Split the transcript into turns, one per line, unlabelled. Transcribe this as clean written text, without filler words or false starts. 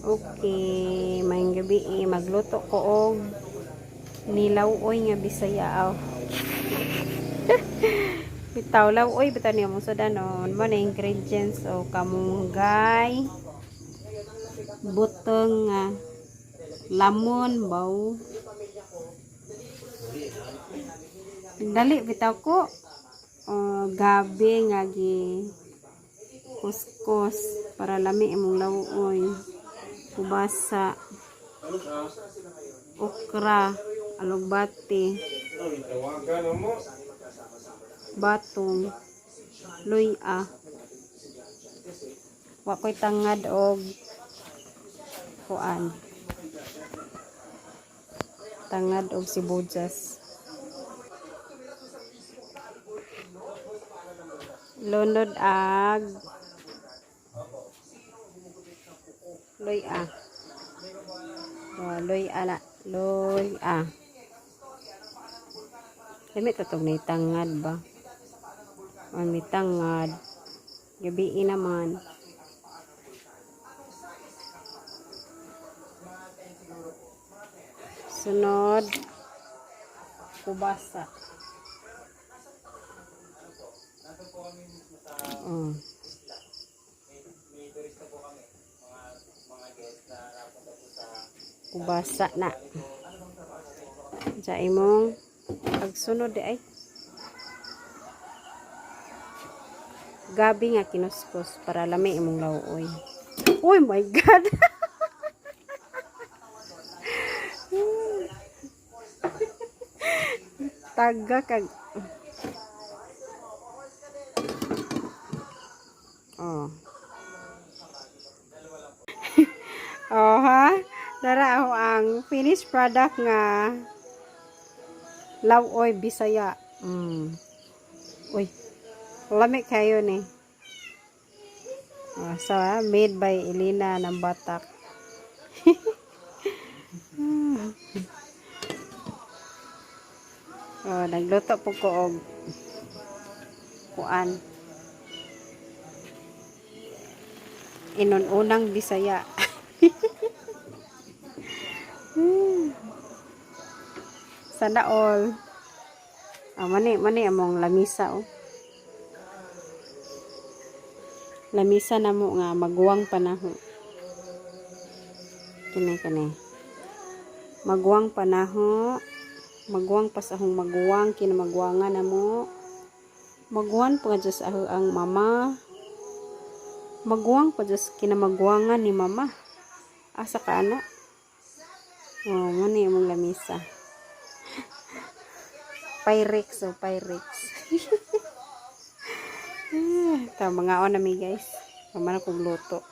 Okay, maayong gabi eh, magluto ko og nilaw-oy nga Bisaya aw. Bitaw law-oy bitaw niya mo sudanon mo na ingredients o kamunggay, butong nga lamon baw. Dali bitaw ko. O, gabi nga gi kuskus para lami imong law-oy. Kubasa, okra, alugbati, batong, luya. Wa ko'y tangad og kuan. Tangad og sibuyas. Lunod ag luya. Oh, luya na. Luya. Lami to tog nay tangad ba? O may tangad. Gabi naman. Sunod, kubasa. Oh. Kubasa na. Sa imong pagsunod di ay. Gabi nga kinuskos para lami imong lawoy. Oh my God. Taga kag. Oh. Oh ha. Dara ako ang finished product nga lawoy Bisaya. Uy. Lami kayo ni. Oh, so, made by Elena ng Batak. Oh, nagluto po ko og kuan. Inun-unang Bisaya. Sana all. Ah, mani mani among lamisa oh. Lamisa na mo nga maguwang panaho. Kini kini. Maguwang panaho. Maguwang pa sa ahong maguwang kinamagwangan na mo. Maguwan pa nga sa aho ang mama. Maguwang pa sa kinamagwangan ni mama. Asa ka ana? Oh, mo ni imong lamisa. Pyrex oh, Pyrex. Ta mga on mi guys. Pamana kog luto.